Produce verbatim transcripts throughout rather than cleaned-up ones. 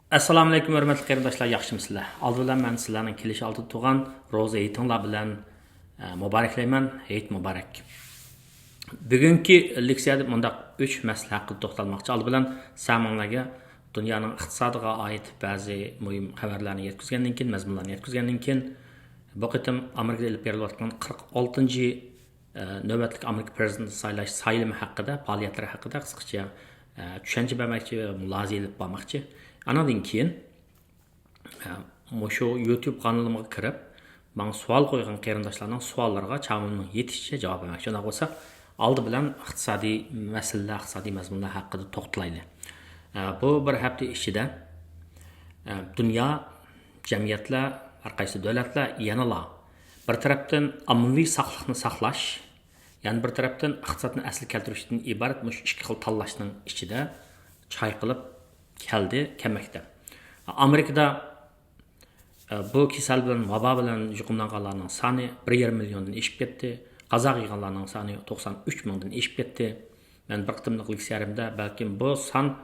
ئەسسالامۇئەلەيكۇم، ھۆرمەتلىك قېرىنداشلار، ياخشىمۇسىلەر؟ ئالدى بىلەن مەن سىلەرنىڭ كېلىش ئالدىدا تۇرغان روزا ھېيتىڭلار بىلەن، ئە، مۇبارەكلەيمەن. ھېيت مۇبارەك. بۈگۈنكى لېكسىيەدە مۇنداق ئۈچ مەسىلە ھەققىدە توختالماقچى. ئالدى بىلەن سەمىڭلارگە دۇنيانىڭ ئىقتىسادىغا ئائىت بەزى مۇھىم خەۋەرلەرنى يەتكۈزگەندىن كېيىن، مەزمۇنلارنى يەتكۈزگەندىن كېيىن، بۇ قېتىم ئامېرىكىدا ئېلىپ بېرىلىۋاتقان قىرىق ئالتىنچى، ئە، نۆۋەتلىك ئامېرىكا پىرېزىدېنتى سايلاش سايلىمى ھەققىدە، پائالىيەتلىرى ھەققىدە قىسقىچە، ئە، چۈشەنچە بەرمەكچى ۋە مۇلاھىزە ئېلىپ بارماقچى. ئانىڭدىن كېيىن، ئە، مۇشۇ يۇتيۇب قانىلىمغا كىرىپ، ماڭا سوئال قويغان قېرىنداشلارنىڭ سوئاللىرىغا چامىمنىڭ يېتىشىچە جاۋاب بەرمەكچى. شۇنداق بولسا، ئالدى بىلەن ئىقتىسادىي مەسىلىلەر، ئىقتىسادىي مەزمۇنلار ھەققىدە توختىلايلى. ئە، بۇ بىر ھەپتە ئىچىدە، ئە، دۇنيا، جەمئىيەتلەر، ھەر قايسى دۆلەتلەر يەنىلا بىر تەرەپتىن ئاممىۋى ساقلىقنى ساقلاش، يەنە بىر تەرەپتىن ئىقتىسادنى ئەسلىگە كەلتۈرۈشتىن ئىبارەت مۇشۇ ئىككى خىل تاللاشنىڭ ئىچىدە چايقىلىپ كەلدى، كەلمەكتە. ئامېرىكىدا، ئە، بۇ كېسەل بىلەن، ۋابا بىلەن يۇقۇملانغانلارنىڭ سانى بىر يېرىم مىليوندىن ئېشىپ كەتتى. قازا قىلغانلارنىڭ سانى توقسان ئۈچ مىڭدىن ئېشىپ كەتتى. مەن بىر قېتىملىق لېكسىيەمدە بەلكىم بۇ سان،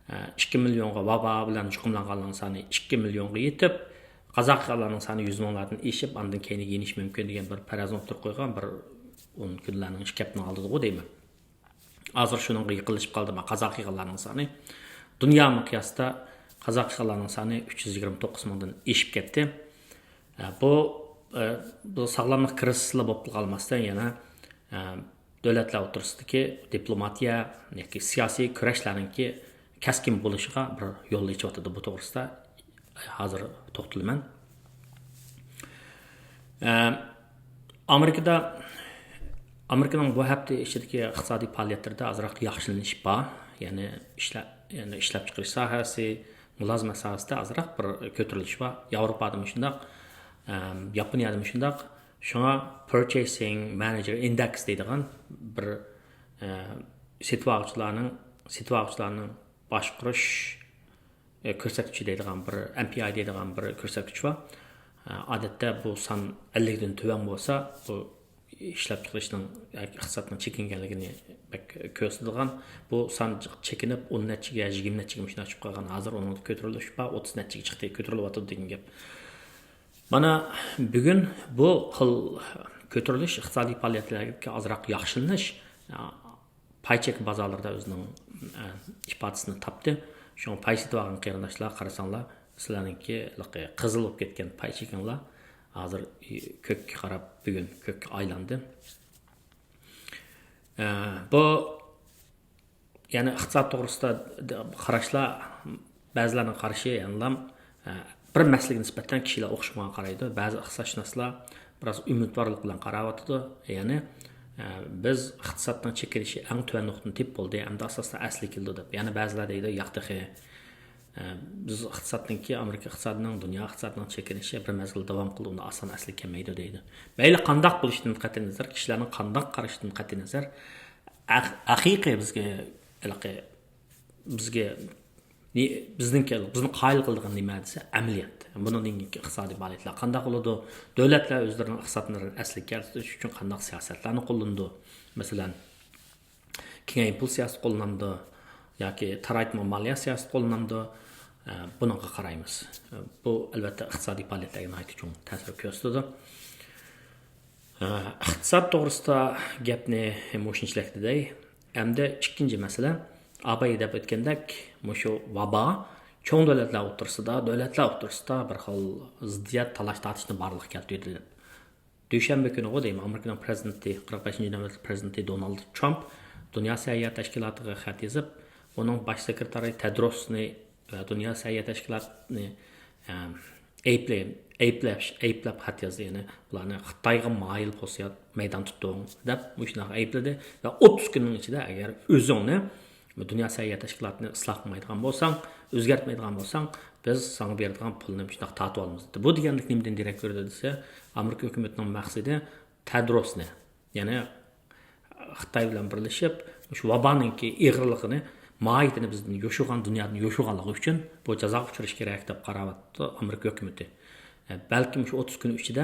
ئە، ئىككى مىليونغا، ۋابا بىلەن يۇقۇملانغانلارنىڭ سانى ئىككى مىليونغا يېتىپ، قازا قىلغانلارنىڭ سانى يۈز مىڭلاردىن ئېشىپ، ئاندىن كەينىگە يېنىشى مۇمكىن دېگەن بىر پەرەزنى ئوتتۇرىغا قويغان، بىر ئون كۈنلەرنىڭ ئىككى ھەپتىنىڭ ئالدىدىغۇ دەيمەن. ھازىر شۇنىڭغا يېقىنلىشىپ قالدى ما قازا قىلغانلارنىڭ سانى. دۇنيا مىقياسىدا قازا قىلغانلارنىڭ سانى ئۈچ يۈز يىگىرمە توققۇز مىڭدىن ئېشىپ كەتتى. ئە، بۇ، ئە، بۇ ساغلاملىق كىرىزىسلا بولۇپلا قالماستىن، يەنە، ئە، دۆلەتلەر ئوتتۇرىسىدىكى دىپلوماتىيە ياكى سىياسىي كۈرەشلەرنىڭكى كەسكىن بولۇشىغا بىر يول ئېچىۋاتىدۇ. بۇ توغرىسىدا ھازىر توختىلىمەن. ئە، ئامېرىكىدا، ئامېرىكىنىڭ بۇ ھەپتە ئىچىدىكى ئىقتىسادىي پائالىيەتلىرىدە ئازراق ياخشىلىنىش بار. يەنى ئىشلە-، يەنى ئىشلەپچىقىرىش ساھەسى، مۇلازىمەت ساھەسىدە ئازراق بىر كۆتۈرۈلۈش بار. ياۋروپادىمۇ شۇنداق، ئەم، ياپونىيەدىمۇ شۇنداق. شۇڭا Purchasing Manager Index دەيدىغان بىر، ئە، سېتىۋالغۇچىلارنىڭ، سېتىۋالغۇچىلارنىڭ باشقۇرۇش، ئە، كۆرسەتكۈچى دەيدىغان بىر، ئېم پى ئاي دەيدىغان بىر كۆرسەتكۈچ بار. ئە، ئادەتتە بۇ سان ئەللىكتىن تۆۋەن بولسا، بۇ ئىشلەپچىقىرىشنىڭ ياكى ئىقتىسادنىڭ چېكىنگەنلىكىنى بەك كۆرسىتىدىغان. بۇ سان چېكىنىپ، ئون نەچچىگە، يىگىرمە نەچچىگە مۇشۇنداق چۈشۈپ قالغان. ھازىر ئۇنىڭدا كۆتۈرۈلۈش بار، ئوتتۇز نەچچىگە چىقتى، كۆتۈرۈلۈۋاتىدۇ دېگەن گەپ. مانا بۈگۈن بۇ خىل كۆتۈرۈلۈش، ئىقتىسادىي پائالىيەتلەرگە ئازراق ياخشىلىنىش، پاي چېكى بازارلىرىدا ئۆزىنىڭ، ئە، ئىپادىسىنى تاپتى. شۇڭا پاي سېتىۋالغان قېرىنداشلار قارىساڭلار، سىلەرنىڭكى قىزىل بولۇپ كەتكەن پاي چېكىڭلار ھازىر كۆككە قاراپ، بۈگۈن كۆككە ئايلاندى. ئە، بۇ، يەنى ئىقتىساد توغرىسىدا قاراشلار، بەزىلەرنىڭ قارىشى يەنىلا، ئە، بىر مەسىلىگە نىسبەتەن كىشىلەر ئوخشىمىغان قارايدۇ. بەزى ئىقتىسادشۇناسلار بىراز ئۈمىدۋارلىق بىلەن قاراۋاتىدۇ. يەنى، ئە، بىز ئىقتىسادنىڭ چېكىنىشى ئەڭ تۆۋەن نۇقتىنى تېپىپ بولدى، ئەمدى ئاساستا ئەسلىگە كېلىدۇ دەپ. يەنە بەزىلەر دەيدۇ، ياق تېخى، ئە، بىز ئىقتىسادنىڭكى، ئامېرىكا ئىقتىسادىنىڭ، دۇنيا ئىقتىسادىنىڭ چېكىنىشى بىر مەزگىل داۋام قىلىدۇ، ئۇنداق ئاسان ئەسلىگە كەلمەيدۇ دەيدۇ. مەيلى قانداق بولۇشىدىن قەتئىينەزەر، كىشىلەرنىڭ قانداق قارىشىدىن قەتئىينەزەر، ھەق-، ھەقىقىي بىزگە، ھېلىقى، بىزگە نى-، بىزنىڭكى، بىزنى قايىل قىلىدىغان نېمە دېسە، ئەمەلىيەت. بۇنىڭدىن كېيىنكى ئىقتىسادىي پائالىيەتلەر قانداق بولىدۇ؟ دۆلەتلەر ئۆزلىرىنىڭ ئىقتىسادلىرىنى ئەسلىگە كەلتۈرۈش ئۈچۈن قانداق سىياسەتلەرنى قوللىنىدۇ؟ مەسىلەن، كېڭەيتمە پۇل سىياسىتى قوللىنامدۇ ياكى تارايتما مالىيە سىياسىتى قوللىنامدۇ؟ ئە، بۇنىڭغا قارايمىز. ئە، بۇ، ئەلۋەتتە، ئىقتىسادىي پائالىيەتلەرگە ناھايىتى چوڭ تەسىر كۆرسىتىدۇ. ئە، ئىقتىساد توغرىسىدا گەپنى مۇشۇنچىلىك دېدەي. ئەمدى ئىككىنچى مەسىلە، ئاباي دەپ ئۆتكەندەك، مۇشۇ ۋابا چوڭ دۆلەتلەر ئوتتۇرىسىدا، دۆلەتلەر ئوتتۇرىسىدا بىر خىل زىددىيەت، تالاش-تارتىشنى بارلىققا كەلتۈردى دەپ. دۈشەنبە كۈنىغۇ دەيمەن، ئامېرىكىنىڭ پىرېزىدېنتى، قىرىق بەشىنچى نۆۋەتلىك پىرېزىدېنتى دونالد ترامپ دۇنيا سەھىيە تەشكىلاتىغا خەت يېزىپ، ئۇنىڭ باش سېكرېتارى تېدروسنى ۋە دۇنيا سەھىيە تەشكىلاتىنى، ئە، ئەيىبلەي-، ئەيىبلەش، ئەيىبلەپ خەت يازدى. يەنى ئۇلارنى خىتايغا مايىل پوزىتسىيە مەيدان تۇتۇڭ دەپ مۇشۇنداق ئەيىبلىدى ۋە ئوتتۇز كۈننىڭ ئىچىدە ئەگەر ئۆزۈڭنى دۇنيا سەھىيە تەشكىلاتىنى ئىسلاھ قىلمايدىغان بولساڭ، ئۆزگەرتمەيدىغان بولساڭ، بىز ساڭا بېرىدىغان پۇلنى مۇشۇنداق تارتىۋالىمىز دېدى. بۇ دېگەنلىك نېمىدىن دېرەك بېرىدۇ دېسە، ئامېرىكا ھۆكۈمىتىنىڭ مەقسىتى تېدروسنى، يەنى خىتاي بىلەن بىرلىشىپ، مۇشۇ ۋابانىڭكى ئېغىرلىقىنى، ماھىيىتىنى بىزدىن يوشۇرغان، دۇنيادىن يوشۇرغانلىقى ئۈچۈن بۇ جازاغا ئۇچرىشى كېرەك دەپ قاراۋاتىدۇ ئامېرىكا ھۆكۈمىتى. بەلكىم شۇ ئوتتۇز كۈن ئىچىدە،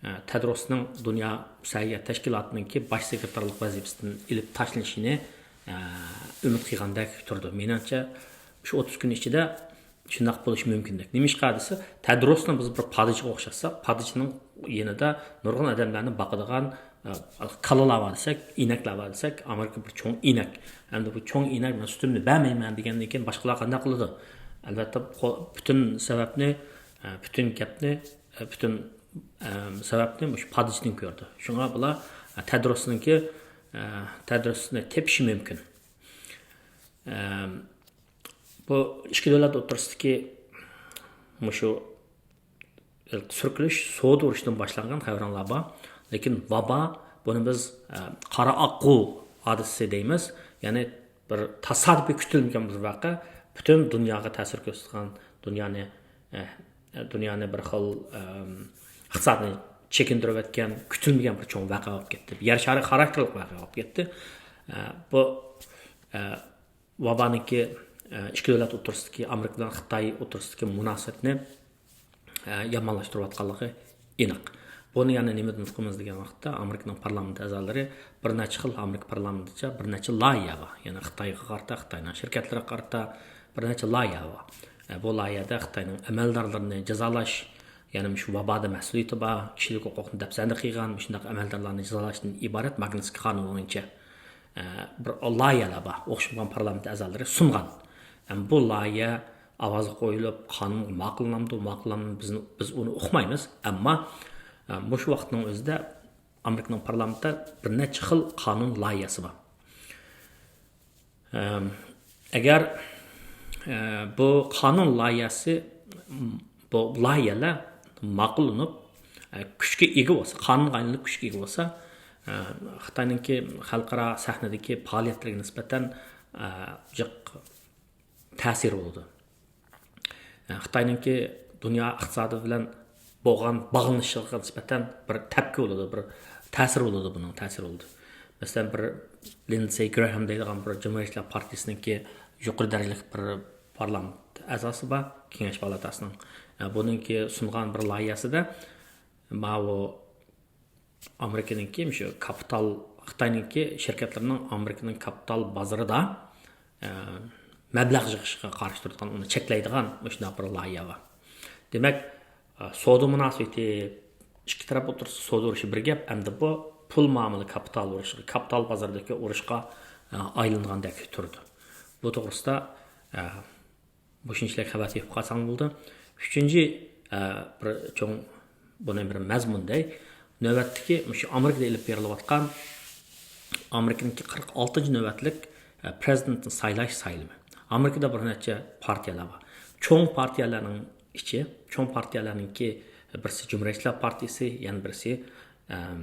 ئە، تېدروسنىڭ دۇنيا سەھىيە تەشكىلاتىنىڭكى باش سېكرېتارلىق ۋەزىپىسىدىن ئېلىپ تاشلىنىشىنى، ئە، ئۈمىد قىلغاندەك تۇرىدۇ. مېنىڭچە، شۇ ئوتتۇز كۈن ئىچىدە شۇنداق بولۇشى مۇمكىندەك. نېمىشقا دېسە، تەدرۇسنى بىز بىر پادىچىغا ئوخشاتساق، پادىچىنىڭ يېنىدا نۇرغۇن ئادەملەرنى باقىدىغان، ئە، كالىلار بار دېسەك، ئىنەكلەر بار دېسەك، ئامېرىكا بىر چوڭ ئىنەك. ئەمدى بۇ چوڭ ئىنەك، مەن سۈتۈمنى بەرمەيمەن دېگەندىن كېيىن باشقىلار قانداق قىلىدۇ؟ ئەلۋەتتە، قو-، پۈتۈن سەۋەبنى، ئە، پۈتۈن گەپنى، ئە، پۈتۈن، ئە، سەۋەبنى مۇشۇ پادىچىدىن كۆرىدۇ. شۇڭا بۇلار، ئە، تەدرۇسنىڭكى، ئە، تەدرۇسنى تېپىشى مۇمكىن. ئە، بۇ ئىككى دۆلەت ئوتتۇرىسىدىكى مۇشۇ سۈركىلىش، سودا ئۇرۇشىدىن باشلانغان خەۋىرىڭلار بار. لېكىن ۋابا، بۇنى بىز، ئە، قارا ئاققۇ ھادىسىسى دەيمىز. يەنى بىر تاسادىپىي كۈتۈلمىگەن بىر ۋەقە، پۈتۈن دۇنياغا تەسىر كۆرسىتىدىغان، دۇنيانى، ئە، دۇنيانى بىر خىل، ئەم، ئىقتىسادنى چېكىندۈرۈۋەتكەن، كۈتۈلمىگەن بىر چوڭ ۋەقە بولۇپ كەتتى. يەر شارى خاراكتېرلىك ۋەقە بولۇپ كەتتى. ئە، بۇ، ئە، ۋابانىڭكى، ئە، ئىككى دۆلەت ئوتتۇرىسىدىكى، ئامېرىكا بىلەن خىتاي ئوتتۇرىسىدىكى مۇناسىۋەتنى، ئە، يامانلاشتۇرۇۋاتقانلىقى ئېنىق. بۇنى يەنە نېمىدىن ئۇقىمىز دېگەن ۋاقىتتا، ئامېرىكىنىڭ پارلامېنت ئەزالىرى بىر نەچچە خىل، ئامېرىكا پارلامېنتىچە بىر نەچچە لايىھە بار. يەنى خىتايغا قارىتا، خىتاينىڭ شىركەتلىرىگە قارىتا بىر نەچچە لايىھە بار. ئە، بۇ لايىھەدە خىتاينىڭ ئەمەلدارلىرىنى جازالاش، يەنى مۇشۇ ۋابادا مەسئۇلىيىتى بار، كىشىلىك ھوقۇقنى دەپسەندە قىلغان مۇشۇنداق ئەمەلدارلارنى جازالاشتىن ئىبارەت ماگنىتسكىي قانۇنى بويىچە، ئە، بىر لايىھەلەر بار. ئوخشىمىغان پارلامېنت ئەزالىرى سۇنغان. ئەمما بۇ لايىھە ئاۋازغا قويۇلۇپ، قانۇنغا ماقۇللىنامدۇ، ماقۇللانمامدۇ، بىز، بىز ئۇنى ئۇقمايمىز. ئەمما، ئە، مۇشۇ ۋاقىتنىڭ ئۆزىدە ئامېرىكىنىڭ پارلامېنتىدا بىر نەچچە خىل قانۇن لايىھەسى بار. ئەم، ئەگەر، ئە، بۇ قانۇن لايىھەسى، بۇ لايىھەلەر ماقۇللىنىپ، ئە، كۈچكە ئىگە بولسا، قانۇنغا ئايلىنىپ كۈچكە ئىگە بولسا، ئە، خىتاينىڭكى خەلقئارا سەھنىدىكى پائالىيەتلىرىگە نىسبەتەن، ئە، جىق تەسىرى بولىدۇ. خىتاينىڭكى دۇنيا ئىقتىسادى بىلەن بولغان باغلىنىشىغا نىسبەتەن بىر تەپكى بولىدۇ، بىر تەسىر بولىدۇ، بۇنىڭ تەسىرى بولىدۇ. مەسىلەن، بىر لىندسېي گرېھام دەيدىغان بىر جۇمھۇرىيەتچىلەر پارتىيىسىنىڭكى يۇقىرى دەرىجىلىك بىر پارلامېنت ئەزاسى بار، كېڭەش پالاتاسىنىڭ. بۇنىڭكى سۇنغان بىر لايىھەسىدە ماۋۇ ئامېرىكىنىڭكى مۇشۇ كاپىتال، خىتاينىڭكى شىركەتلىرىنىڭ ئامېرىكىنىڭ كاپىتال بازىرىدا، ئە، مەبلەغ يىغىشىغا قارشى تۇرىدىغان، ئۇنى چەكلەيدىغان مۇشۇنداق بىر لايىھە بار. دېمەك، ئە، سودا مۇناسىۋىتى، ئىككى تەرەپ ئوتتۇرىسىدا سودا ئۇرۇشى بىر گەپ، ئەمدى بۇ پۇل مۇئامىلە كاپىتال ئۇرۇشىغا، كاپىتال بازىرىدىكى ئۇرۇشقا، ئە، ئايلانغاندەك تۇرىدۇ. بۇ توغرىسىدا، ئە، مۇشۇنچىلىك خەۋەر تېپىپ قالساڭ بولىدۇ. ئۈچىنچى، ئە، بىر چوڭ، بۇنى بىر مەزمۇن دەي. نۆۋەتتىكى مۇشۇ ئامېرىكىدا ئېلىپ بېرىلىۋاتقان ئامېرىكىنىڭكى قىرىق ئالتىنچى نۆۋەتلىك، ئە، پرېزىدېنتنى سايلاش سايلىمى. ئامېرىكىدا بىر نەچچە پارتىيەلەر بار. چوڭ پارتىيەلەرنىڭ ئىچى، چوڭ پارتىيەلەرنىڭكى بىرسى جۇمھۇرىيەتچىلەر پارتىيىسى، يەنە بىرسى، ئەم،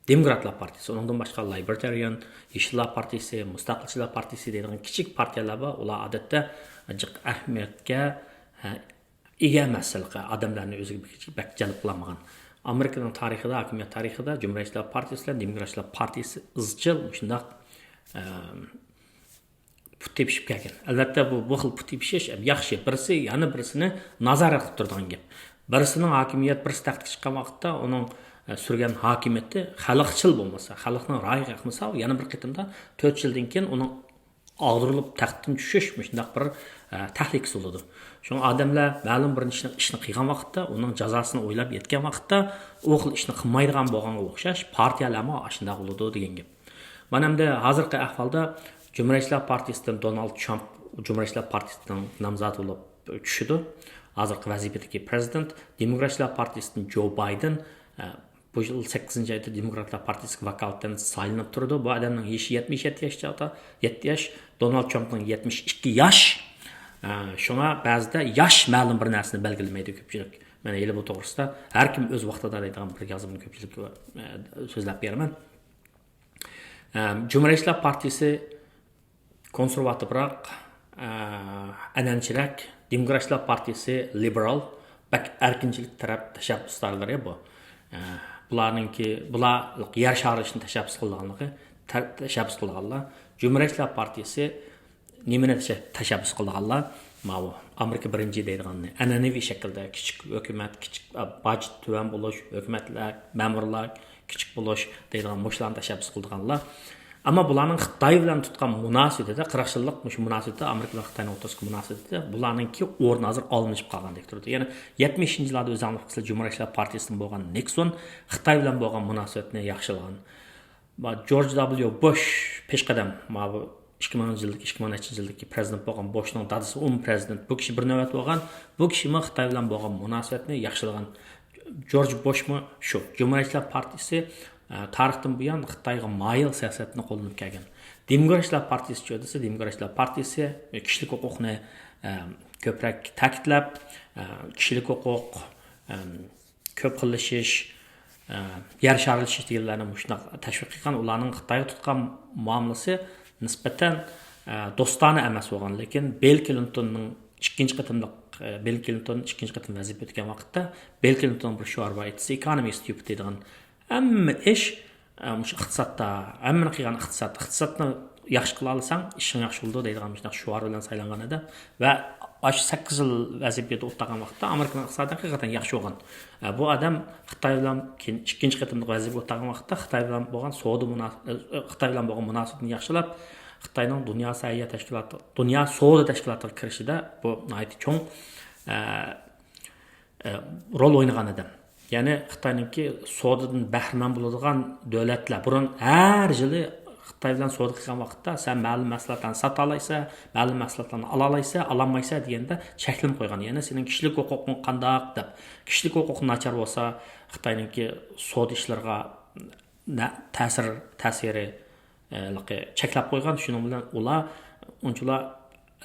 دېموكراتلار پارتىيىسى، ئۇنىڭدىن باشقا لىبېرتارىيان، يېشىللار پارتىيىسى، مۇستەقىلچىلار پارتىيىسى دەيدىغان كىچىك پارتىيەلەر بار. ئۇلار ئادەتتە جىق ئەھمىيەتكە، ھە، ئىگە ئەمەس، ھېلىقى ئادەملەرنى ئۆزىگە بەك، بەك جەلپ قىلالمىغان. ئامېرىكىنىڭ تارىخىدا، ھاكىمىيەت تارىخىدا جۇمھۇرىيەتچىلەر پارتىيىسى بىلەن دېموكراتچىلار پارتىيىسى ئىزچىل مۇشۇنداق، ئە، پۇت تېپىشىپ كەلگەن. ئەلۋەتتە، بۇ، بۇ خىل پۇت تېپىشىش ياخشى. بىرسى يەنە بىرسىنى نازارەت قىلىپ تۇرىدىغان گەپ. بىرسىنىڭ ھاكىمىيەت، بىرسى تەختكە چىققان ۋاقىتتا ئۇنىڭ، ئە، سۈرگەن ھاكىمىيىتى خەلقچىل بولمىسا، خەلقنىڭ رايىغا ياقمىسا، يەنە بىر قېتىمدا تۆت يىلدىن كېيىن ئۇنىڭ ئاغدۇرۇلۇپ تەختتىن چۈشۈش مۇشۇنداق بىر، ئە، تەھلىكىسى بولىدۇ. شۇڭا ئادەملەر مەلۇم بىر ئىشنى، ئىشنى قىلغان ۋاقىتتا، ئۇنىڭ جازاسىنى ئويلاپ يەتكەن ۋاقىتتا، ئۇ خىل ئىشنى قىلمايدىغان بولغانغا ئوخشاش، پارتىيەلەرمۇ ئاشۇنداق بولىدۇ دېگەن گەپ. مانا ئەمدى ھازىرقى ئەھۋالدا جۇمھۇرىيەتچىلەر پارتىيىسىدىن دونالد ترامپ جۇمھۇرىيەتچىلەر پارتىيىسىنىڭ نامزاتى بولۇپ چۈشىدۇ. ھازىرقى ۋەزىپىدىكى پرېزىدېنت، دېموكراتچىلار پارتىيىسىدىن جو بايدېن، ئە، بۇ يىل سەككىزىنچى ئايدا دېموكراتلار پارتىيىسىگە ۋاكالىتەن سايلىنىپ تۇرىدۇ. بۇ ئادەمنىڭ يېشى يەتمىش يەتتە ياش چاغدا، يەتتە ياش، دونالد ترامپنىڭ يەتمىش ئىككى ياش. ئە، شۇڭا بەزىدە ياش مەلۇم بىر نەرسىنى بەلگىلىمەيدۇ كۆپچىلىك. مانا ھېلى بۇ توغرىسىدا ھەر كىم ئۆز ۋاقتىدا دەيدىغان بىر يازمىنى كۆپچىلىككە، ئە، سۆزلەپ بېرىمەن. ئە، جۇمھۇرىيەتچىلەر پارتىيىسى كونسېرۋاتىۋراق، ئە، ئەنئەنىچىرەك، دېموكراتچىلار پارتىيىسى لىبېرال، بەك ئەركىنچىلىك تەرەپ تەشەببۇسدارلىرى بۇ. ئە، بۇلارنىڭكى، بۇلار يەر شارى ئىشىنى تەشەببۇس قىلىدىغانلىقى، تە-، تەشەببۇس قىلىدىغانلار. جۇمھۇرىيەتچىلەر پارتىيىسى نېمىنى تەشە-، تەشەببۇس قىلىدىغانلار؟ ماۋۇ ئامېرىكا بىرىنچى دەيدىغاننى، ئەنئەنىۋى شەكىلدە كىچىك ھۆكۈمەت، كىچىك، ئە، باج تۆۋەن بولۇش، ھۆكۈمەتلەر، مەمۇرلار كىچىك بولۇش دەيدىغان مۇشۇلارنى تەشەببۇس قىلىدىغانلار. ئەمما بۇلارنىڭ خىتاي بىلەن تۇتقان مۇناسىۋىتىدە، قىرىق يىللىق مۇشۇ مۇناسىۋىتى، ئامېرىكا بىلەن خىتاينىڭ ئوتتۇرىسىدىكى مۇناسىۋىتى، بۇلارنىڭكى ئورنى ھازىر ئالمىشىپ قالغاندەك تۇرىدۇ. يەنى يەتمىشىنچى يىللاردا ئۆزۈڭلار بىلىسىلەر، جۇمھۇرىيەتچىلەر پارتىيىسىدىن بولغان نىكسون خىتاي بىلەن بولغان مۇناسىۋەتنى ياخشىلىغان. جورج دابليۇ بۇش پېشقەدەم، ماۋۇ ئىككى مىڭىنچى يىلدىكى، ئىككى مىڭ نەچچىنچى يىلدىكى پرېزىدېنت بولغان بۇشنىڭ دادىسى ئۇمۇ پرېزىدېنت. بۇ كىشى بىر نۆۋەت بولغان. بۇ كىشىمۇ خىتاي بىلەن بولغان مۇناسىۋەتنى ياخشىلىغان. جورج بۇشمۇ شۇ. جۇمھۇرىيەتچىلەر پارتىيىسى، ئە، تارىختىن بۇيان خىتايغا مايىل سىياسەتنى قوللىنىپ كەلگەن. دېموكراتچىلار پارتىيىسىچۇ دېسە، دېموكراتچىلار پارتىيىسى كىشىلىك ھوقۇقنى، ئە، كۆپرەك تەكىتلەپ، ئە، كىشىلىك ھوقۇق، ئە، كۆپ خىللىشىش، ئە، يەر شارلىشىش دېگەنلەرنى مۇشۇنداق تەشۋىق قىلغان. ئۇلارنىڭ خىتايغا تۇتقان مۇئامىلىسى نىسبەتەن، ئە، دوستانە ئەمەس بولغان. لېكىن بىل كلىنتوننىڭ ئىككىنچى قېتىملىق، ئە، بىل كلىنتون ئىككىنچى قېتىم ۋەزىپە ئۆتكەن ۋاقىتتا، بىل كلىنتون بىر شوئار بار، «It's economy, stupid» دەيدىغان. ھەممە ئىش، ئە، مۇشۇ ئىقتىسادتا، ھەممىنى قىلغان ئىقتىساد. ئىقتىسادنى ياخشى قىلالىساڭ، ئىشىڭ ياخشى بولىدۇ دەيدىغان مۇشۇنداق شوئار بىلەن سايلانغان ئىدى. ۋە ئاشۇ سەككىز يىل ۋەزىپىدە ئولتۇرغان ۋاقىتتا ئامېرىكىنىڭ ئىقتىسادى ھەقىقەتەن ياخشى بولغان. ئە، بۇ ئادەم خىتاي بىلەن كېيىن ئىككىنچى قېتىملىق ۋەزىپىگە ئولتۇرغان ۋاقىتتا خىتاي بىلەن بولغان سودا مۇنا-، ئە، خىتاي بىلەن بولغان مۇناسىۋىتىنى ياخشىلاپ، خىتاينىڭ دۇنيا سەھىيە تەشكىلاتى، دۇنيا سودا تەشكىلاتىغا كىرىشىدە بۇ ناھايىتى چوڭ، ئە، ئە، رول ئوينىغان ئادەم. يەنى خىتاينىڭكى سودىدىن بەھرىمەن بولىدىغان دۆلەتلەر. بۇرۇن ھەر يىلى خىتاي بىلەن سودا قىلغان ۋاقىتتا، «سەن مەلۇم مەھسۇلاتلارنى ساتالايسەن، مەلۇم مەھسۇلاتلارنى ئالالايسەن، ئالالمايسەن» دېگەندە چەكلىمە قويغان. يەنى «سېنىڭ كىشىلىك ھوقۇقۇڭ قانداق؟» دەپ. «كىشىلىك ھوقۇقۇڭ ناچار بولسا، خىتاينىڭكى سودا ئىشلىرىغا نە-، تەسىر، تەسىرى، ئە، ھېلىقى چەكلەپ قويغان. شۇنىڭ بىلەن ئۇلار ئۇنچىلا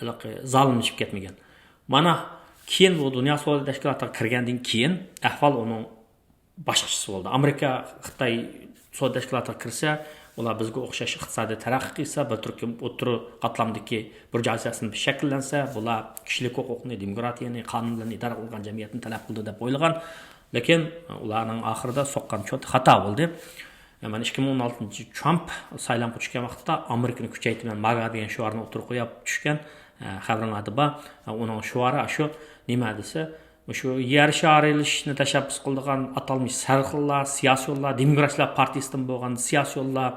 ھېلىقى زالىملىشىپ كەتمىگەن. مانا، كېيىن بۇ دۇنيا سودا تەشكىلاتىغا كىرگەندىن كېيىن ئەھۋال ئۇنىڭ باشقىچىسى بولدى. ئامېرىكا، خىتاي سودا تەشكىلاتىغا كىرسە، ئۇلار بىزگە ئوخشاش ئىقتىسادىي تەرەققىي قىلسا، بىر تۈركۈم ئوتتۇرا قاتلامدىكى بۇرژۇئازىيەسىنى شەكىللەنسە، بۇلار كىشىلىك ھوقۇقنى، دېموكراتىيەنى، قانۇن بىلەن ئىدارە قىلغان جەمئىيەتنى تەلەپ قىلىدۇ دەپ ئويلىغان. لېكىن ئۇلارنىڭ ئاخىرىدا سوققان چوتى خاتا بولدى. مانا ئىككى مىڭ ئون ئالتىنچى ترامپ سايلامغا چۈشكەن ۋاقىتتا «ئامېرىكىنى كۈچەيتىمەن، ماگا» دېگەن شوئارنى ئوتتۇرىغا قويۇپ چۈشكەن، ئە، خەۋىرىڭلاردا بار. ئۇنىڭ شوئارى ئاشۇ نېمە دېسە، مۇشۇ يەر شارى ئېلىشىشنى تەشەببۇس قىلىدىغان ئاتالمىش سەرخىللار، سىياسىيونلار، دېموكراتلار پارتىيىسىدىن بولغان سىياسىيونلار،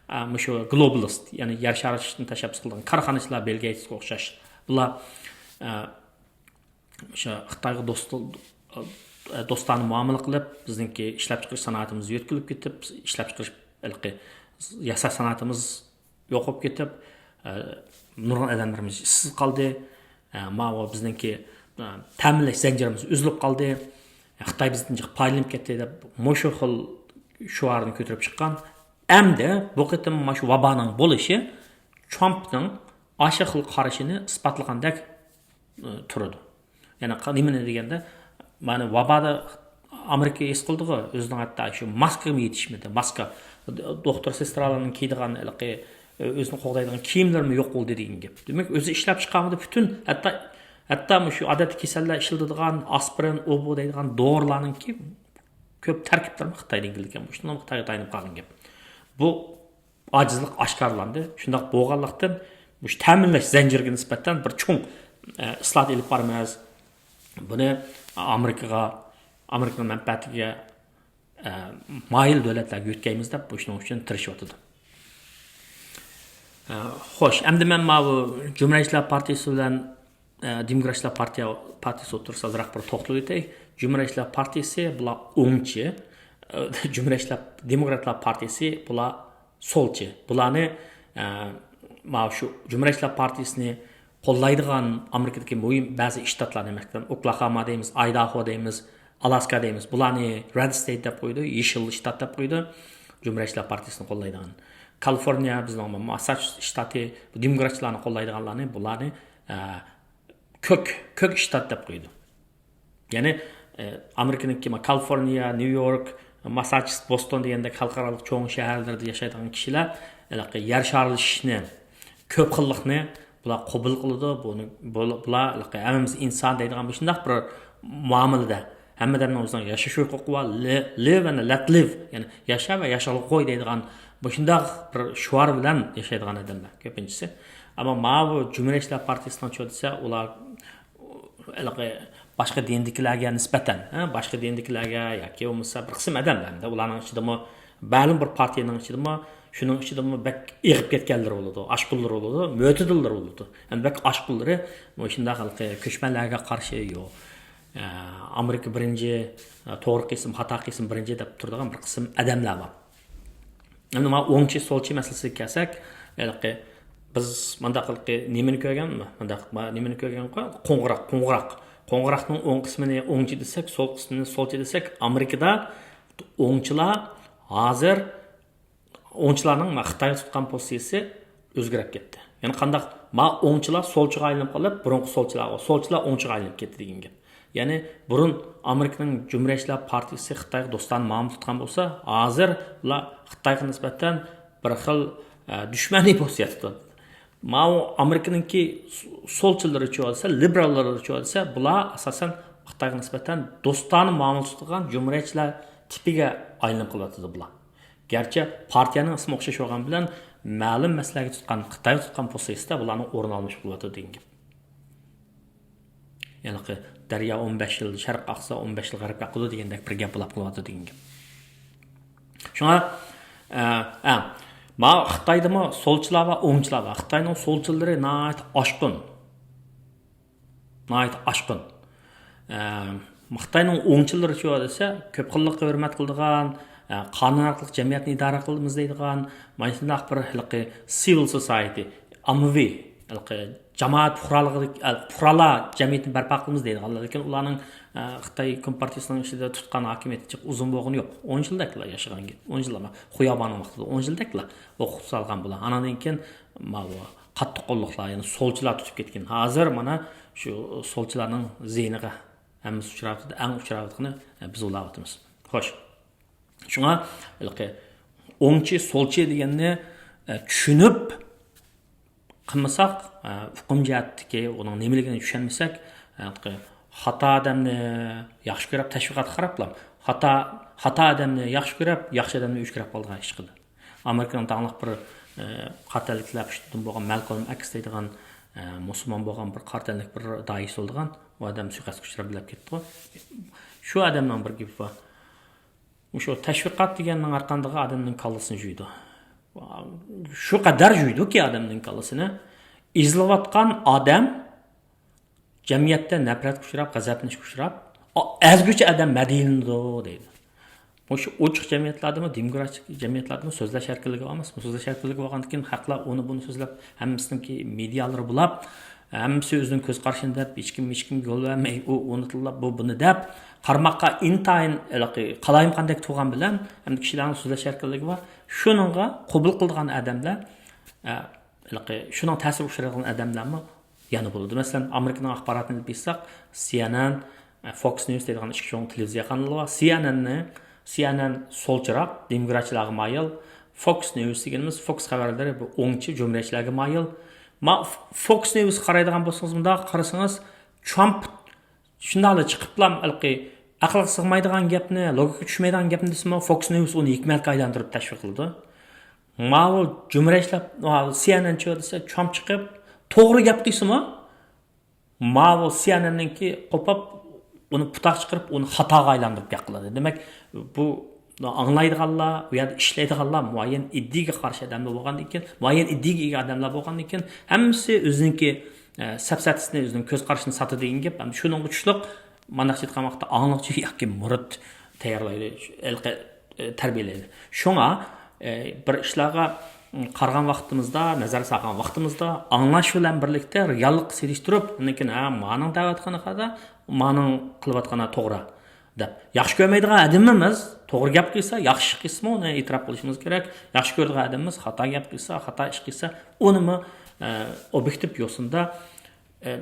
ئە، مۇشۇ گلوبالىست، يەنى يەر شارى ئېلىشىشنى تەشەببۇس قىلىدىغان كارخانىچىلار، بىل گېيتسقا ئوخشاش. بۇلار، ئە، ئوشۇ خىتايغا دوست، دوستانە مۇئامىلە قىلىپ، بىزنىڭكى ئىشلەپچىقىرىش سانائىتىمىز يۆتكىلىپ كېتىپ، ئىشلەپچىقىرىش، ھېلىقى ياساش سانائىتىمىز يوقاپ كېتىپ، ئە، نۇرغۇن ئادەملىرىمىز ئىشسىز قالدى. ئە، ماۋۇ بىزنىڭكى، ئە، تەمىنلەش زەنجىرىمىز ئۈزۈلۈپ قالدى. خىتاي بىزدىن جىق پايدىلىنىپ كەتتى دەپ، مۇشۇ خىل شوئارنى كۆتۈرۈپ چىققان. ئەمدى بۇ قېتىم مانا شۇ ۋابانىڭ بولۇشى ترامپنىڭ ئاشۇ خىل قارىشىنى ئىسپاتلىغاندەك، ئى، تۇرىدۇ. يەنى ق-، نېمىنى دېگەندە، مانا ۋابادا ئامېرىكا ھېس قىلدىغۇ، ئۆزىنىڭ ھەتتا شۇ ماسكىمۇ يېتىشمىدى. ماسكا، دوختۇر سېسترالارنىڭ كىيىدىغان ھېلىقى، ئۆزىنى قوغدايدىغان كىيىملىرىمۇ يوق بولدى دېگەن گەپ. دېمەك، ئۆزى ئىشلەپ چىقارمىدى. پۈتۈن، ھەتتا، ھەتتا مۇشۇ ئادەتتە كېسەللەر ئىشلىتىدىغان ئاسپىرىن، ئۇ بۇ دەيدىغان دورىلارنىڭكى كۆپ تەركىبلىرىمۇ خىتايدىن كېلىدىكەن. مۇشۇنىڭ خىتايغا تايىنىپ قالغان گەپ. بۇ ئاجىزلىق ئاشكارىلاندى. شۇنداق بولغانلىقتىن، مۇشۇ تەمىنلەش زەنجىرىگە نىسبەتەن بىر چوڭ، ئە، ئىسلاھات ئېلىپ بارىمىز. بۇنى ئامېرىكىغا، ئامېرىكىنىڭ مەنپەئەتىگە، ئە، مايىل دۆلەتلەرگە يۆتكەيمىز دەپ، بۇ ئىشنىڭ ئۈچۈن تىرىشىۋاتىدۇ. ئە، خوش، ئەمدى مەن ماۋۇ جۇمھۇرىيەتچىلەر پارتىيىسى بىلەن، ئە، دېموكراتچىلار پارتىيە-، پارتىيىسى ئوتتۇرىسىدا ئازراق بىر توختىلىۋېتەي. جۇمھۇرىيەتچىلەر پارتىيىسى، بۇلار ئوڭچى، ئە، جۇمھۇرىيەتچىلەر، دېموكراتلار پارتىيىسى، بۇلار سولچى. بۇلارنى، ئە، ماۋۇ شۇ جۇمھۇرىيەتچىلەر پارتىيىسىنى قوللايدىغان ئامېرىكىدىكى مۇھىم بەزى شتاتلارنى، مەسىلەن، ئوكلاخاما دەيمىز، ئايداھو دەيمىز، ئالاسكا دەيمىز. بۇلارنى رېد ستېيت دەپ قويىدۇ، يېشىل شتات دەپ قويىدۇ، جۇمھۇرىيەتچىلەر پارتىيىسىنى قوللايدىغان. كالىفورنىيە، بىزنىڭ ماسساچۇسېتس شتاتى، بۇ دېموكراتچىلارنى قوللايدىغانلارنى، بۇلارنى، ئە، كۆك، كۆك شتات دەپ قويىدۇ. يەنى، ئە، ئامېرىكىنىڭكى ما-، كالىفورنىيە، نيۇ يورك، ماسساچۇسېتس، بوستون دېگەندەك خەلقئارالىق چوڭ شەھەرلەردە ياشايدىغان كىشىلەر، ھېلىقى يەر شارلىشىشنى، كۆپ خىللىقنى بۇلار قوبۇل قىلىدۇ. بۇنى، بۇلا-، بۇلار ھېلىقى ھەممىمىز ئىنسان دەيدىغان مۇشۇنداق بىر مۇئامىلىدە، ھەممە ئادەمنىڭ ئۆزىنىڭ ياشاش ھوقۇقى بار، لى-، live and let live، يەنى ياشا ۋە ياشىغىلى قوي دەيدىغان مۇشۇنداق بىر شوئار بىلەن ياشايدىغان ئادەملەر كۆپىنچىسى. ئەمما ماۋۇ جۇمھۇرىيەتچىلەر پارتىيىسىنىڭچۇ دېسە، ئۇلار ھېلىقى باشقا دىندىكىلەرگە نىسبەتەن، ھە، باشقا دىندىكىلەرگە ياكى بولمىسا بىر قىسىم ئادەملەر، ئەمدى ئۇلارنىڭ ئىچىدىمۇ مەلۇم بىر پارتىيەنىڭ ئىچىدىمۇ، شۇنىڭ ئىچىدىمۇ بەك ئېغىپ كەتكەنلىرى بولىدۇ، ئاشقۇنلىرى بولىدۇ، مۆتىدىللىرى بولىدۇ. ئەمدى بەك ئاشقۇنلىرى مۇشۇنداق ھېلىقى كۆچمەنلەرگە قارشى، يو، ئە، ئامېرىكا بىرىنچى، ئە، توغرا قىسىم، خاتا قىسىم بىرىنچى دەپ تۇرىدىغان بىر قىسىم ئادەملەر بار. ئەمدى مانا ئوڭچى، سولچى مەسىلىسىگە كەلسەك، ھېلىقى بىز مۇنداق ھېلىقى نېمىنى كۆرگەنمۇ؟ مۇنداق ما-، نېمىنى كۆرگەن؟ قوڭغۇراق، قوڭغۇراق. قوڭغۇراقنىڭ ئوڭ قىسمىنى ئوڭچى دېسەك، سول قىسمىنى سولچى دېسەك، ئامېرىكىدا ئوڭچىلار ھازىر ئوڭچىلارنىڭ ما خىتايغا تۇتقان پوزىتسىيىسى ئۆزگىرىپ كەتتى. يەنى قانداق؟ ما ئوڭچىلار سولچىغا ئايلىنىپ قالىپ، بۇرۇنقى سولچىلارغا، سولچىلار ئوڭچىغا ئايلىنىپ كەتتى دېگەن گەپ. يەنى بۇرۇن ئامېرىكىنىڭ جۇمھۇرىيەتچىلەر پارتىيىسى خىتايغا دوستانە مۇئامىلە تۇتقان بولسا، ھازىر ئۇلار خىتايغا نىسبەتەن بىر خىل، ئە، دۈشمەنىي پوزىتسىيە تۇتىدۇ. ماۋۇ ئامېرىكىنىڭكى سولچىلىرىچۇ دېسە، لىبېراللىرىچۇ دېسە، بۇلار ئاساسەن خىتايغا نىسبەتەن دوستانە مۇئامىلە تۇتىدىغان جۇمھۇرىيەتچىلەر تىپىگە ئايلىنىپ قېلىۋاتىدۇ بۇلار. گەرچە پارتىيەنىڭ ئىسمى ئوخشاش بولغان بىلەن، مەلۇم مەسىلىلەرگە تۇتقان، خىتايغا تۇتقان پوزىتسىيىسىدە بۇلارنىڭ ئورنى ئالمىشىپ قېلىۋاتىدۇ دېگەن گەپ. ھېلىقى دەريا ئون بەش يىل شەرققە ئاقسا، ئون بەش يىل غەربكە ئاقىدۇ دېگەندەك بىر گەپ بولاپ قېلىۋاتىدۇ دېگەن گەپ. شۇڭا، ئە، ئە، ما خىتايدىمۇ سولچىلار بار، ئوڭچىلار بار. خىتاينىڭ سولچىلىرى ناھايىتى ئاشقۇن. ناھايىتى ئاشقۇن. ئە، خىتاينىڭ ئوڭچىلىرىچۇ دېسە، كۆپ خىللىققا ھۆرمەت قىلىدىغان، ئە، قانۇن ئارقىلىق جەمئىيەتنى ئىدارە قىلىمىز دەيدىغان، مانا شۇنداق بىر ھېلىقى سىۋىل سوسايتى، ئاممىۋى، ھېلىقى جامائەت پۇقرالىقى، ئە، پۇقرالار جەمئىيىتىنى بەرپا قىلىمىز دەيدىغانلار. لېكىن ئۇلارنىڭ، ئە، خىتاي كومپارتىيىسىنىڭ ئىچىدە تۇتقان ھاكىمىيىتى جىق ئۇزۇن بولغىنى يوق. ئون يىلدەكلا ياشىغان گەپ. ئون يىللا خۇياباننىڭ ۋاقتىدا ئون يىلدەكلا ئوقۇتۇپ سالغان بۇلار. ئاناندىن كېيىن ماۋۇ قاتتىق قوللۇقلار، يەنى سولچىلار تۇتۇپ كەتكەن. ھازىر مانا شۇ سولچىلارنىڭ زىيىنىغا ھەممىسى ئۇچراۋاتىدۇ، ئەڭ ئۇچراۋاتقىنى، ئە، بىز ئۇلاۋاتىمىز. خوش. شۇڭا ھېلىقى ئوڭچى، سولچى دېگەننى، ئە، چۈشىنىپ قىلمىساق، ئە، ئۇقۇم جەھەتتىكى ئۇنىڭ نېمىلىكىنى چۈشەنمىسەك، ھېلىقى خاتا ئادەمنى ياخشى كۆرۈپ، تەشۋىقاتقا قاراپلا، خاتا، خاتا ئادەمنى ياخشى كۆرۈپ، ياخشى ئادەمنى ئۆچ كۆرۈپ قالىدىغان ئىش چىقىدۇ. ئامېرىكىنىڭ داڭلىق بىر، ئە، قارا تەنلىكلەر ئۈستىدىن بولغان مالكولم ئېكس دەيدىغان، ئە، مۇسۇلمان بولغان بىر قارا تەنلىك بىر داھىيسى بولىدىغان، ئۇ ئادەم سۇيىقەستكە ئۇچراپ ئۆلۈپ كېتىپتىغۇ. شۇ ئادەمنىڭ بىر گېپى بار. مۇشۇ تەشۋىقات دېگەننىڭ ھەرقاندىقى ئادەمنىڭ كاللىسىنى جۇيىدۇ. شۇ قەدەر جۇيىدۇكى ئادەمنىڭ كاللىسىنى. ئېزىلىۋاتقان ئادەم جەمئىيەتتە نەپرەتكە ئۇچراپ، غەزەپلىنىشكە ئۇچراپ، ئا-، ئەزگۈچى ئادەم مەدھىيلىنىدۇ دەيدۇ. مۇشۇ ئوچۇق جەمئىيەتلەردىمۇ، دېموكراتىك جەمئىيەتلەردىمۇ سۆزلەش ئەركىنلىكى بار ئەمەسمۇ؟ سۆزلەش ئەركىنلىكى بولغاندىكىن خەقلەر ئۇنى بۇنى سۆزلەپ، ھەممىسىنىڭكى مېدىيالىرى بولاپ، ھەممىسى ئۆزىنىڭ كۆز قارىشىنى دەپ، ھېچكىم ھېچكىمگە يول بەرمەي، ئۇ ئۇنى تىللاپ، بۇ بۇنى دەپ، قارىماققا ئىنتايىن ھېلىقى قالايمىقاندەك تۇرغان بىلەن، ئەمدى كىشىلەرنىڭ سۆزلەش ئەركىنلىكى بار. شۇنىڭغا قوبۇل قىلىدىغان ئادەملەر، ئە، ھېلىقى شۇنىڭ تەسىرىگە ئۇچرايدىغان ئادەملەرمۇ يەنە بولىدۇ. مەسىلەن، ئامېرىكىنىڭ ئاخباراتىنى ئېلىپ ئېيتساق، سى ئېن ئېن، فوكس نيۇز دەيدىغان ئىككى چوڭ تېلېۋىزىيە قانىلى بار. سى ئېن ئېن نى، سى ئېن ئېن سولچىراق، دېموكراتچىلارغا مايىل. فوكس نيۇز دېگىنىمىز، فوكس خەۋەرلىرى بۇ ئوڭچى جۇمھۇرىيەتچىلەرگە مايىل. ما-، فوكس نيۇزغا قارايدىغان بولسىڭىز، مۇنداق قارىسىڭىز، ترامپ شۇنداقلا چىقىپلا ھېلىقى ئەقىلگە سىغمايدىغان گەپنى، لوگىكىغا چۈشمەيدىغان گەپنى دېسىمۇ، فوكس نيۇز ئۇنى ھېكمەتكە ئايلاندۇرۇپ تەشۋىق قىلىدۇ. ماۋۇ جۇمھۇرىيەتچىلەر، سى ئېن ئېن چىقىدۇ دېسە، ترامپ چىقىپ توغرا گەپ قىلسىمۇ، ماۋۇ سى ئېن ئېن نىڭكى قوپۇپ، ئۇنى پۇتاق چىقىرىپ، ئۇنى خاتاغا ئايلاندۇرۇپ گەپ قىلىدۇ. دېمەك، بۇ ئاڭلايدىغانلار، بۇ يەردە ئىشلەيدىغانلار مۇئەييەن ئىدىيەگە قارشى ئادەملەر بولغاندىن كېيىن، مۇئەييەن ئىدىيەگە ئىگە ئادەملەر بولغاندىن كېيىن، ھەممىسى ئۆزىنىڭكى، ئە، سەپسەتىسىنى، ئۆزىنىڭ كۆز قارىشىنى ساتىدۇ دېگەن گەپ. ھەم شۇنىڭغا چۈشلۈك، مانداقچە ئېيتقان ۋاقىتتا ئاڭلىغۇچى ياكى مۇرىت تەييارلايدۇ، ھېلىقى، ئە، تەربىيەلەيدۇ. شۇڭا، ئە، بىر ئىشلارغا قارىغان ۋاقتىمىزدا، نەزەر سالغان ۋاقتىمىزدا، ئاڭلاش بىلەن بىرلىكتە رېئاللىققا سېلىشتۇرۇپ، ئاندىن كېيىن، ھە، مانىڭ دەۋاتقىنى خاتا، مانىڭ قىلىۋاتقىنى توغرا دەپ، ياخشى كۆرمەيدىغان ئادىمىمىز توغرا گەپ قىلسا، ياخشى ئىش قىلسىمۇ ئۇنى ئېتىراپ قىلىشىمىز كېرەك. ياخشى كۆرىدىغان ئادىمىمىز خاتا گەپ قىلسا، خاتا ئىش قىلسا، ئۇنىمۇ، ئە، ئوبيېكتىپ يوسۇندا، ئە،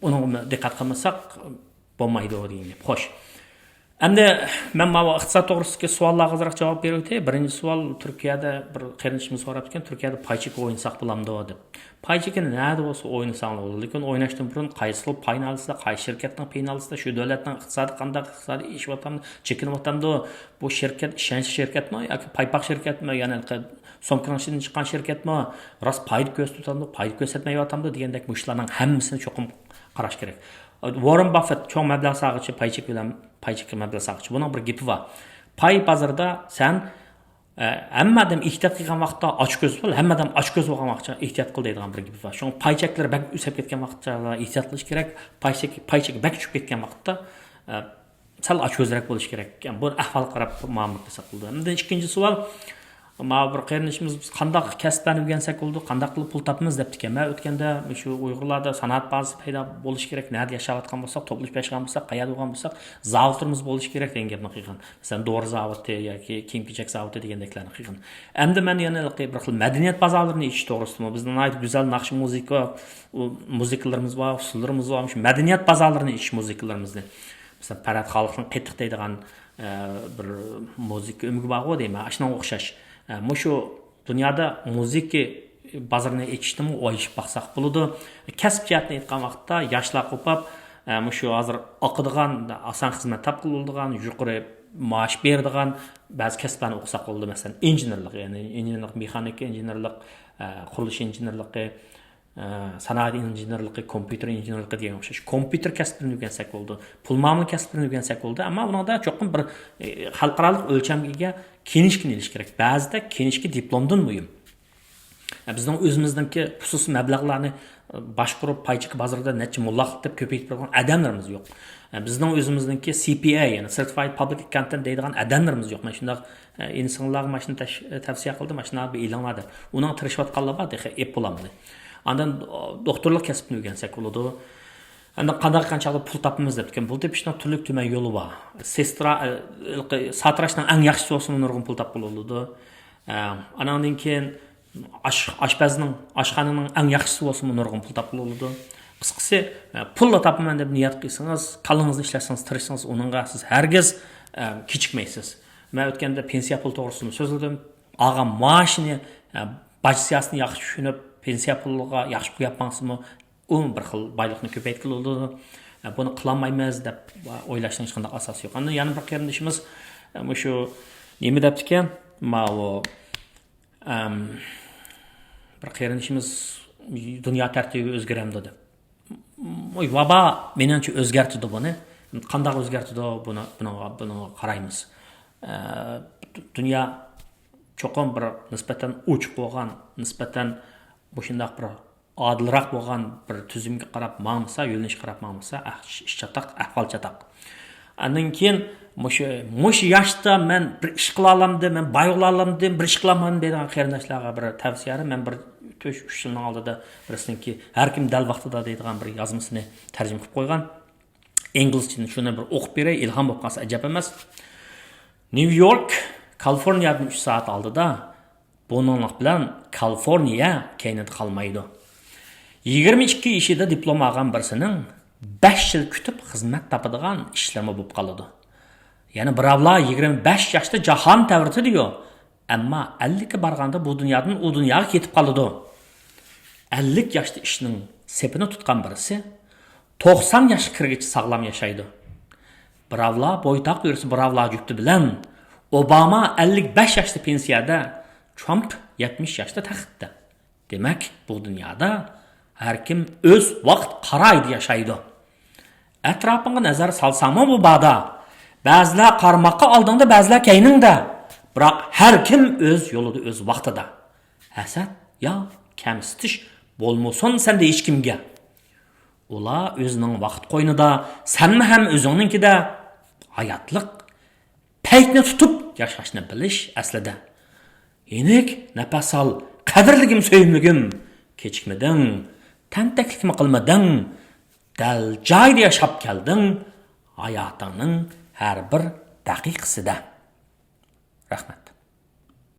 ئۇنىڭغا دىققەت قىلمىساق بولمايدۇ دېگەن گەپ. خوش. ئەمدى مەن ماۋۇ ئىقتىساد توغرىسىدىكى سوئاللارغا ئازراق جاۋاب بېرىۋېتەي. بىرىنچى سوئال، تۈركىيەدە بىر قېرىندىشىمىز سوراپتىكەن، تۈركىيەدە پاي چېكى ئوينىساق بولامدۇ دەپ. پاي چېكىنى نەدە بولسا ئوينىساڭلار بولىدۇ. لېكىن ئويناشتىن بۇرۇن قايسى خىل پاينى ئالىسىلەر، قايسى شىركەتنىڭ پېيىنى ئالىسىلەر، شۇ دۆلەتنىڭ ئىقتىسادى قانداق، ئىقتىسادى ئېشىۋاتامدۇ، چېكىنىۋاتامدۇ، بۇ شىركەت ئىشەنچلىك شىركەتمۇ ياكى پايپاق شىركەتمۇ، يەنى سومكىنىڭ ئىچىدىن چىققان شىركەتمۇ، راست پايدا كۆرسىتىۋاتامدۇ، پايدا كۆرسەتمەيۋاتامدۇ دېگەندەك مۇشۇلارنىڭ ھەممىسىنى چوقۇم قاراش كېرەك. ۋاررېن باففېت چوڭ مەبلەغ سالغۇچى، پاي چېكى بىلەن، پاي چېكى مەبلەغ سالغۇچى. بۇنىڭ بىر گېپى بار. پاي بازىرىدا سەن ئە، ھەممە ئادەم ئېھتىيات قىلغان ۋاقىتتا ئاچكۆز بول، ھەممە ئادەم ئاچكۆز بولغان ۋاقىتتا ئېھتىيات قىل دەيدىغان بىر گېپى بار. شۇڭا پاي چەكلىرى بەك ئۆسۈپ كەتكەن ۋاقىتتا ئېھتىيات قىلىش كېرەك. پاي چېكى، پاي چېكى بەك چۈشۈپ كەتكەن ۋاقىتتا، ئە، سەل ئاچكۆزرەك بولۇش كېرەك. يەنى بۇ ئەھۋالغا قاراپ مۇئامىلە قىلساق بولىدۇ. ئەمدى ئىككىنچى سوئال، ماۋۇ بىر قېرىندىشىمىز، «بىز قانداق كەسىپلەرنى ئۆگەنسەك بولىدۇ، قانداق قىلىپ پۇل تاپىمىز؟» دەپتىكەن. مەن ئۆتكەندە شۇ ئۇيغۇرلاردا سانائەت بازىسى پەيدا بولۇشى كېرەك، نەدە ياشاۋاتقان بولساق، توپلىشىپ ياشىغان بولساق، قەيەردە بولغان بولساق، زاۋۇتلىرىمىز بولۇشى كېرەك دېگەن گەپنى قىلغان. مەسىلەن، دورا زاۋۇتى ياكى كىيىم-كېچەك زاۋۇتى دېگەندەكلەرنى قىلغان. ئەمدى مەن يەنە ھېلىقى بىر خىل مەدەنىيەت بازارلىرىنى ئېچىش توغرىسىدىمۇ، بىزنىڭ ناھايىتى گۈزەل ناخشا مۇزىكا، ئۇ، مۇزىكىلىرىمىز بار، ئۇسسۇللىرىمىز بار، مۇشۇ مەدەنىيەت بازارلىرىنى ئېچىش مۇزىكىلىرىمىزنى. مەسىلەن، پەرھات خالىقنىڭ قېتىق دەيدىغان، ئە، بىر مۇزىكا ئۆمىكى بارغۇ دەيمەن، ئاشۇنىڭغا ئوخشاش. ئە، مۇشۇ دۇنيادا مۇزىكا بازىرىنى ئېچىشنىمۇ ئويلىشىپ باقساق بولىدۇ. كەسىپ جەھەتتىن ئېيتقان ۋاقىتتا ياشلار قوپاپ، ئە، مۇشۇ ھازىر ئاقىدىغان، ئاسان خىزمەت تاپقىلى بولىدىغان، يۇقىرى مائاش بېرىدىغان بەزى كەسىپلەرنى ئوقۇساق بولىدۇ. مەسىلەن، ئىنژېنېرلىق، يەنى ئىنژېنېرلىق، مېخانىكا ئىنژېنېرلىق، ئە، قۇرۇلۇش ئىنژېنېرلىقى، ئە، سانائەت ئىنژېنېرلىقى، كومپيۇتېر ئىنژېنېرلىقى دېگەن ئوخشاش كومپيۇتېر كەسىپلىرىنى ئۆگەنسەك بولىدۇ. پۇل مۇئامىلە كەسىپلىرىنى ئۆگەنسەك بولىدۇ. ئەمما ئۇنىڭدا چوقۇم بىر، ئە، خەلقئارالىق ئۆلچەمگە ئىگە كىنىشكىنى ئېلىش كېرەك. بەزىدە كىنىشكا دىپلومدىن مۇھىم. ئە، بىزنىڭ ئۆزىمىزنىڭكى خۇسۇسىي مەبلەغلەرنى، ئە، باشقۇرۇپ، پاي چېكى بازىرىدا نەچچە موللاقلىق دەپ كۆپەيتىپ بېرىدىغان ئادەملىرىمىز يوق. ئە، بىزنىڭ ئۆزىمىزنىڭكى سى پى ئەي، يەنى سېرتىفايد پابلىك ئاككاونتېنت دەيدىغان ئادەملىرىمىز يوق. مەن شۇنداق، ئە، ئىنسانلارغا ماشۇنى تەش-، تەۋسىيە قىلدىم، ماشۇنى بىر ئېلىڭلار دەپ. ئۇنىڭغا تىرىشىۋاتقانلار بار، تېخى ئېپ بولالمىدى. ئاندىن، ئە، دوختۇرلۇق كەسپىنى ئۆگەنسەك بولىدۇ. ئەمدى قانداق قىلغان چاغدا پۇل تاپىمىز دەپتىكەن. پۇل تېپىشنىڭ تۈرلۈك تۈمەن يولى بار. سېسترا، ئە، ساتىراشنىڭ ئەڭ ياخشىسى بولسىمۇ نۇرغۇن پۇل تاپقىلى بولىدۇ. ئە، ئاناندىن كېيىن ئاش-، ئاشپەزنىڭ، ئاشخانىنىڭ ئەڭ ياخشىسى بولسىمۇ نۇرغۇن پۇل تاپقىلى بولىدۇ. قىسقىسى، ئە، پۇللا تاپىمەن دەپ نىيەت قىلسىڭىز، كاللىڭىزنى ئىشلەتسىڭىز، تىرىشسىڭىز، ئۇنىڭغا سىز ھەرگىز، ئە، كېچىكمەيسىز. مەن ئۆتكەندە پېنسىيە پۇلى توغرىسىدىمۇ سۆزلىدىم. ئالغان مائاشىنى، ئە، باج سىياسىتىنى ياخشى چۈشىنىپ، پېنسىيە پۇلىغا ياخشى قويۇپ ماڭسىمۇ، ئۇ بىر خىل بايلىقنى كۆپەيتكىلى بولىدۇ. بۇنى قىلالمايمىز دەپ ئويلاشنىڭ ھېچقانداق ئاساسى يوق. ئاندىن يەنە بىر قېرىندىشىمىز مۇشۇ نېمە دەپتىكەن؟ ماۋۇ، ئەم، بىر قېرىندىشىمىز دۇنيا تەرتىپى ئۆزگىرەمدۇ دەپ. ۋاي، ۋابا مېنىڭچە ئۆزگەرتىدۇ بۇنى. قانداق ئۆزگەرتىدۇ؟ بۇنى، بۇنىڭغا، بۇنىڭغا قارايمىز. ئە، دۇنيا چوقۇم بىر نىسبەتەن ئوچۇق بولغان، نىسبەتەن مۇشۇنداق بىر ئادىلراق بولغان بىر تۈزۈمگە قاراپ ماڭمىسا، يۆنىلىشكە قاراپ ماڭمىسا، ئەھ-، ئىش چاتاق، ئەھۋال چاتاق. ئاندىن كېيىن مۇشۇ، مۇشۇ ياشتا مەن بىر ئىش قىلالامدىم، مەن باي بولالامدىم، بىر ئىش قىلالمىدىم دەيدىغان قېرىنداشلارغا بىر تەۋسىيە. مەن بىر تۆت، ئۈچ يىلنىڭ ئالدىدا بىرسىنىڭكى «ھەر كىم دەل ۋاقتىدا» دەيدىغان بىر يازمىسىنى تەرجىمە قىلىپ قويغان. ئىنگلىزچىنى شۇنى بىر ئوقۇپ بېرەي، ئىلھام بولۇپ قالسا ئەجەب ئەمەس. نيۇ يورك، كالىفورنىيەدىن ئۈچ سائەت ئالدىدا. بۇنىڭلىق بىلەن كالىفورنىيە كەينىدە قالمايدۇ. يىگىرمە ئىككى يېشىدا دىپلوم ئالغان بىرسىنىڭ بەش يىل كۈتۈپ خىزمەت تاپىدىغان ئىشلىرىمۇ بولۇپ قالىدۇ. يەنە بىراۋلار يىگىرمە بەش ياشتا جاھان تەۋرىتىدۇ، ئەمما ئەللىككە بارغاندا بۇ دۇنيادىن ئۇ دۇنياغا كېتىپ قالىدۇ. ئەللىك ياشتا ئىشنىڭ سېپىنى تۇتقان بىرسى توقسان ياشقا كىرگىچە ساغلام ياشايدۇ. بىراۋلار بويتاق يۈرسە، بىراۋلار جۈپتى بىلەن. ئوباما ئەللىك بەش ياشتا پېنسىيەدە، ترامپ يەتمىش ياشتا تەختتە. دېمەك، بۇ دۇنيادا ھەر كىم ئۆز ۋاقىت قارايىدا ياشايدۇ. ئەتراپىڭغا نەزەر سالساڭمۇ مۇبادا، بەزىلەر قارىماققا ئالدىڭدا، بەزىلەر كەينىڭدە. بىراق ھەر كىم ئۆز يولىدا، ئۆز ۋاقتىدا. ھەسەت يا كەمسىتىش بولمىسۇن سەندە ھېچكىمگە. ئۇلار ئۆزىنىڭ ۋاقىت قوينىدا، سەنمۇ ھەم ئۆزۈڭنىڭكىدە. ھاياتلىق پەيتنى تۇتۇپ ياشاشنى بىلىش ئەسلىدە. يېنىك نەپەس ئال، قەدىرلىگىم، سۆيۈملۈكۈم. كېچىكمىدىڭ، تەنتەكلىكمۇ قىلمىدىڭ. دەل جايىدا ياشاپ كەلدىڭ ھاياتىڭنىڭ ھەر بىر دەقىقىسىدە. رەھمەت.